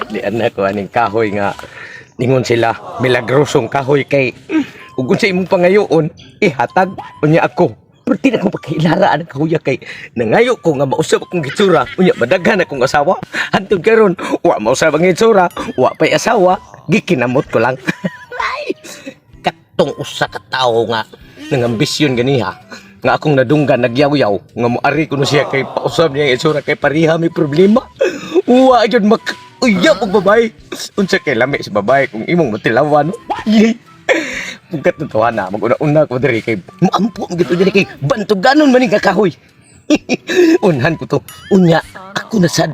Di anak ko aning kahoy nga ningon sila milagrosong kahoy kay ug unsa imong pangayoon ihatag unya ako. Pero di na ko pagkailara ang kahoya kay nangayo ko nga mausab akong gitsura unya madaghan akong asawa. Hantod karon wa mausab ang gitsura, wa pay asawa, gikinamot ko lang. Ay, katong usa ka tawo nga nangambisyon ganiha nga akong nadunggan nagyaw-yaw nga moari kuno siya kay pausab niya ang itsura kay pareha may problema. Wa jud mak uyab og babae. Unsa kay lami sa babae kung imong matilawan, no? Yay. Pugkat ng tawa na, mag-una-una ko diri kay muampo ang gito diri kay bantuganon man ni kahoy. Unhan ko to. Unya, ako na sad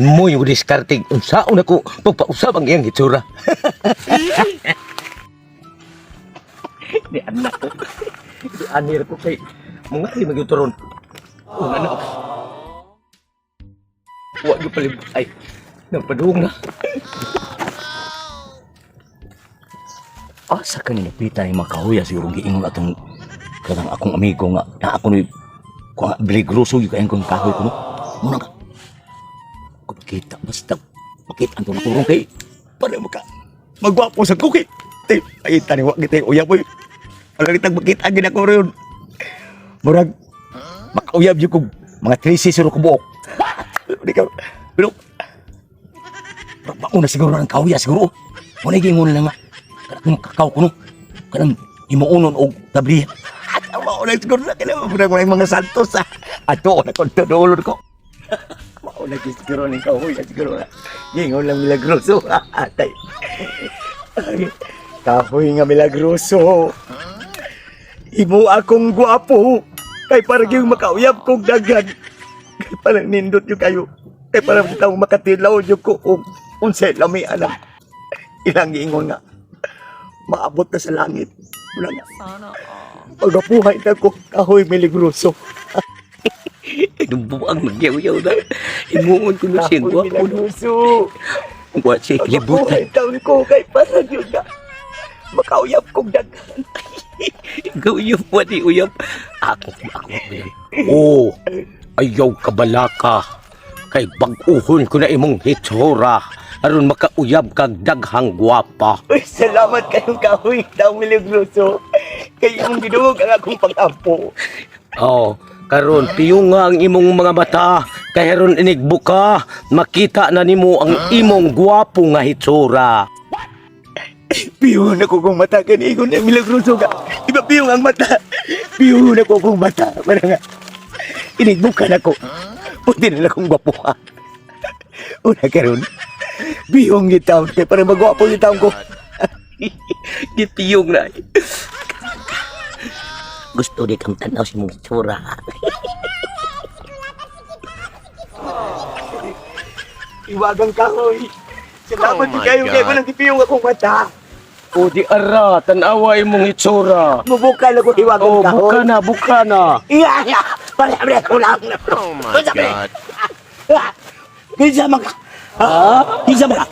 mo'y diskarte unsaon ako pagpausab ang iyang hitsura. Di anak ko. Di anir ko kay mga ri magyuturon. Una na ako. Wa gyud palibot ay napadung na. Asa ka ni napita ni makahuya siguro giingon atong kanang akong amigo nga na ako ni ko bligroso yung kayang kong kahoy ko no. Muna ka. Ko makita basta makita ang turong kay para maka magwapo sa kuki. Tay ay tani wa gitay uyab oy. Wala kitang makita gid ako ron. Murag makauyab jud kog mga 13 siguro ko buok. Di ka pero mauna siguro ang kahuya siguro. Muna giingon lang nga. Kanang kakaw ko no. Kanang himuonon og tabli. At ang mauna siguro na kailangan mo na mga santos ah. Ato na kon tudulon ko. Mauna gyud siguro ning kahuya siguro. Giingon lang milagroso. Atay. Ay, kahoy nga milagroso. Imo akong gwapo. Kay para gyud makauyab kog daghan. Kay para nindot yung kayo. Kay para bitaw makatilaw yung ko og unsay lami anak. Ilang giingon nga maabot na sa langit. Wala nga. Pagapuhay na ko kahoy milagroso. Dumbuang nagyaw-yaw na. Imuon ko na siya Kahoy gwapo. No? milagroso. Wa siya kalibutan. Pagapuhay taon ko kay para yun nga makauyab kog daghan. Ikaw uyab wa di uyab. Ako ako. Oh, ayaw kabalaka. Kay bag-uhon ko na imong hitsura aron makauyab kag daghang gwapa. Uy, salamat kayong kahoy taong milagroso. Kay imong giduog ang akong pag-ampo. Oh, karon piyunga ang imong mga mata kay aron inigbuka makita na nimo ang imong gwapo nga hitsura. Piyun ako kong mata kanigon ang milagroso ka. Di ba piyong ang mata? Piyun ako kong mata. Para nga, inigbukan ako. Puti na lang akong gwapo ha. Una karon, biyong gitaon kay para magwapo yung taon ko. Gipiyong na. Gusto di kang tanaw sa imong hitsura. Iwagang kahoy. Salamat Oh my kayo kay God. walang gipiyong akong mata. O di ara, tanawa imong hitsura. Mubukal ako iwagang Oh, kahoy. buka na, buka na. Iya, iya. Pare, pare, ulang na. Oh my God. Kinsa man ka? Ha? Kinsa man ka?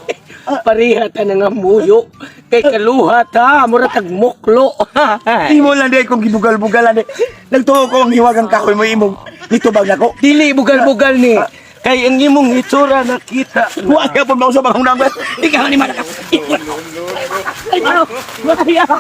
Pareha ta na nga muyo. Kay kaluha ta, mura tag muklo. Imo lang di kong gibugal-bugalan di. Nagtuo ko ang hiwagang kahoy mo imong nitubag nako. Dili bugal-bugal ni. Kay ang imong hitsura nakita. Wa ka pud mausa bang hunang. Ikaw ni man ka. Ay, ano? Ay, ano?